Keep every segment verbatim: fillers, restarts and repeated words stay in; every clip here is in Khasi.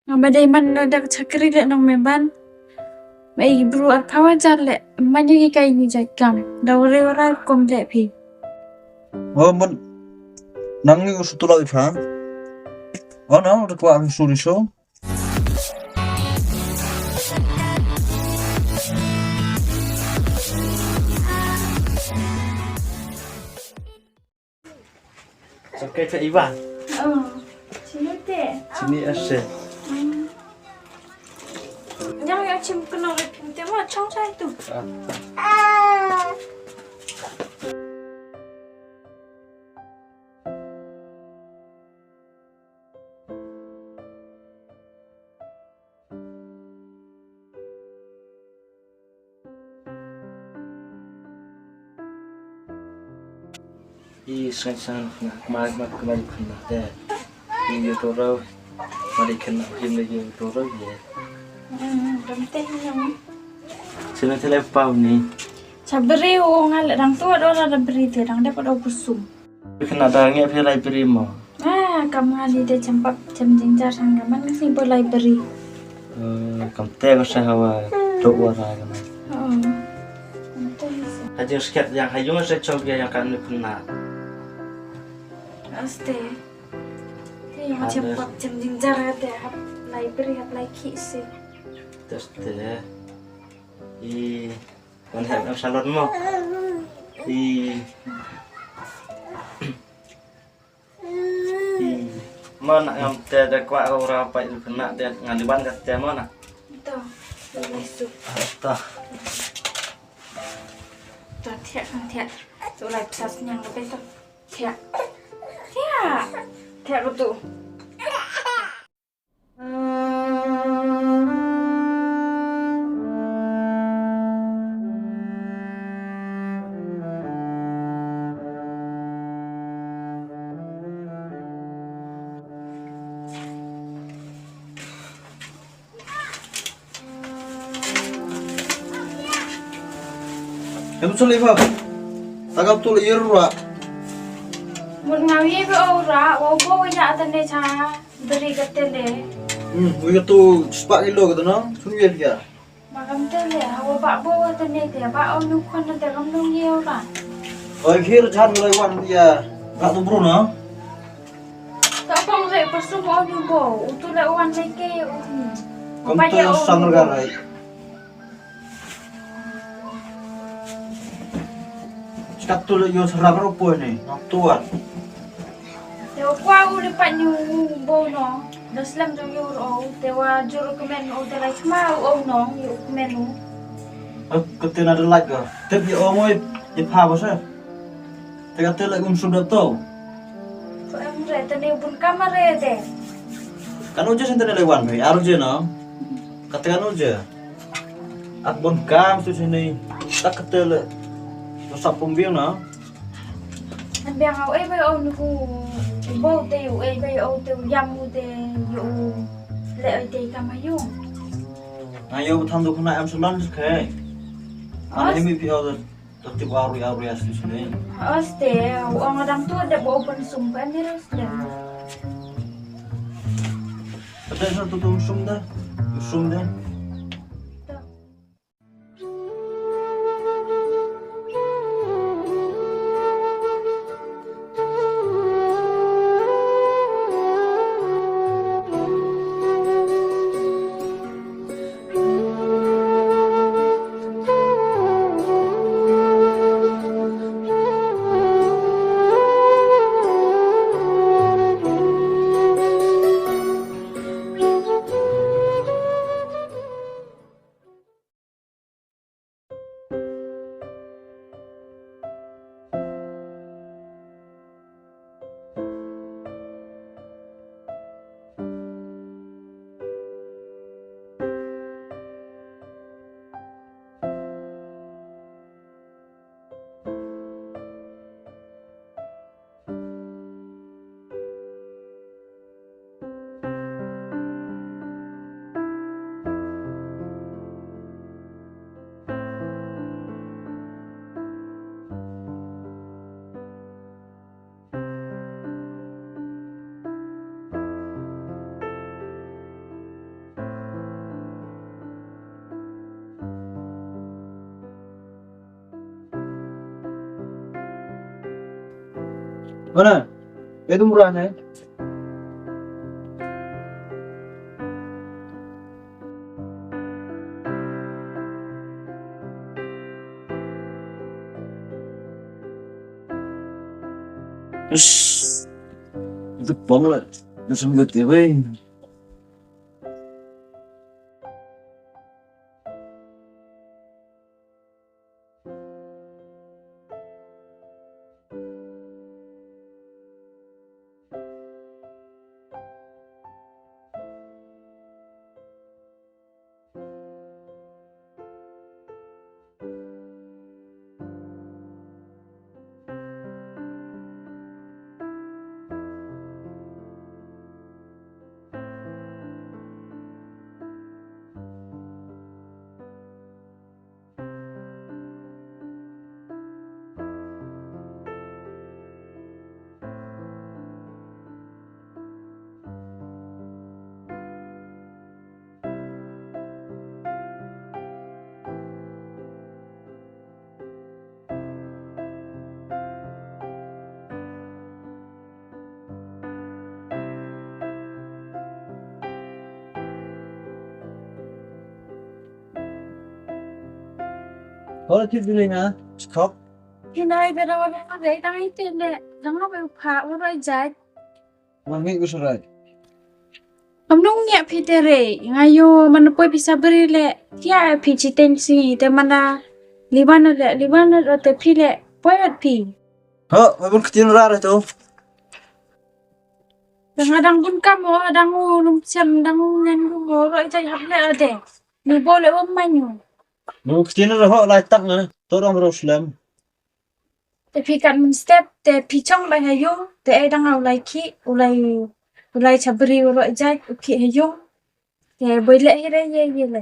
Nga ba dei man no da ka chakri le nong me ban. Mai bru ar phawa jar le man yu ki kai ni jai kam. Da ure ura kom le phi. Oh, man nang ni usu tula ifa. Oh, nang da kwa usu riso. Sakai ta iba. Oh, sini te. Sini ase. Hmm. Yang ya chim kena le pim te ma chong sai tu. Ah. I sngewsih na ma ma kmai khun na te. I yu to ro. Ma di khun na him le yu to ro ye. Hmm, ram te hi nang. Sina te le pau ni. Chabri u ngal dang tu do la bri te dang de pa do kusum. Phi khynnah da ngi phi library mo? Ah, kam nga li de chempap chem jingjar sang ka man ngi bo library. Eh, kam te ko sa hawa dok wara ka man. Oh. Te hi sa. Ha jing sket yang ha yung sa chom ya yang kan ni puna. Aste. Te yung chempap chem jingjar te hap library hap lai khi si. Aste. I Kan hep em salon mo. I. I. Mo na ngam te de kwa ora pa il kena de ngan liban ka te mo na. To, boleh su. Ta. To thiak kan thiak. Tu lai psas nyang ka pe to. Thiak. Thiak. Thiak betul. Em sule ba. Tagap tu le yer ra. Mun ngawi be ora, wo bo ya tane cha. Beri ka tele. Hmm, wi ka tu sepak kilo ka tu no. Sun wi ka. Makam tele, hawa ba bo ka tele te, ba o nu kon te kam nu ye ora. Oi, phir chan lai wan ya. Ka tu bru no. Ta pang re pasum o nu bo, u tu le wan le ke u ni. Kam tu sang ra rai. Skat tu le yo sarap ro po ne, nok tuat. Te wa kwa u le pat nyu bo no, da slem jong yo ro, te wa jur kmen o te lai kma o no, yo kmen o. Ka te na de lak ga. Te bi o mo i pha ba sa. Te ka te lak um sum da to. Ko em re te ne bun kamare te. Kan u je sen te ne le wan be, ar je no. Ka te kan u je. At bon kam tu sini tak ketel. Lo sap pum biang na. An biang au ei bai au nuku. Bau te u ei bai au te u yam u te u le ai te kam ayu. Na yo tham tu khna am sunan ke. An hemi pi au. Tip aru aru ya sini sini. Aste, u ong adang tu ada bau pensum kan ni ras dan. Ada satu tu sum dah, sum dah. Mana? Itu murah ne. Ish. Itu pom lah. Itu sambil tiap hari. Hola, Tibulinga. Skop. Hinai bera wala dei dang ite ne. Dang apa pha wala jai. Mangi gusurai. Amnung ngi phi te re. Ngayo mana poi pisa beri le. Tia phi chiteng si te mana liban le liban le te phi le poi at phi. Ho, mabun ketin rar tu. Dang adang bun kam o adang u lum siam dang u ngen u o roi jai hap le ade. Ni bo le um manyu. Mabun ketin rar ho lai tak na. To dang ro slem. Te phi kat mun step te phi chong lai ha yung te ai dang u lai ki u lai u lai chabri u roi jai u ki ha yung. Te boi le hi re ye ye le.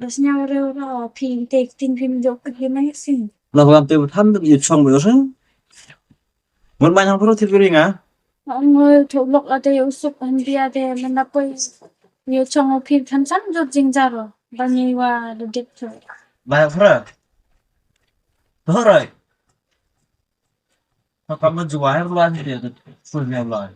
Das nyang re u ra phi te tin phi mi jok ki mai sin. La ram te tham ye chong bo sin. Mon mai hang pro thil ring a. Ang ngoi thok lok ate yu suk han bia te men na poi. Yu chong o phir than san jot jing jaro. Ba ngi wa de dik tu. Ba fra. Horai. Ka ka ma juwa her la ni de. Full me la.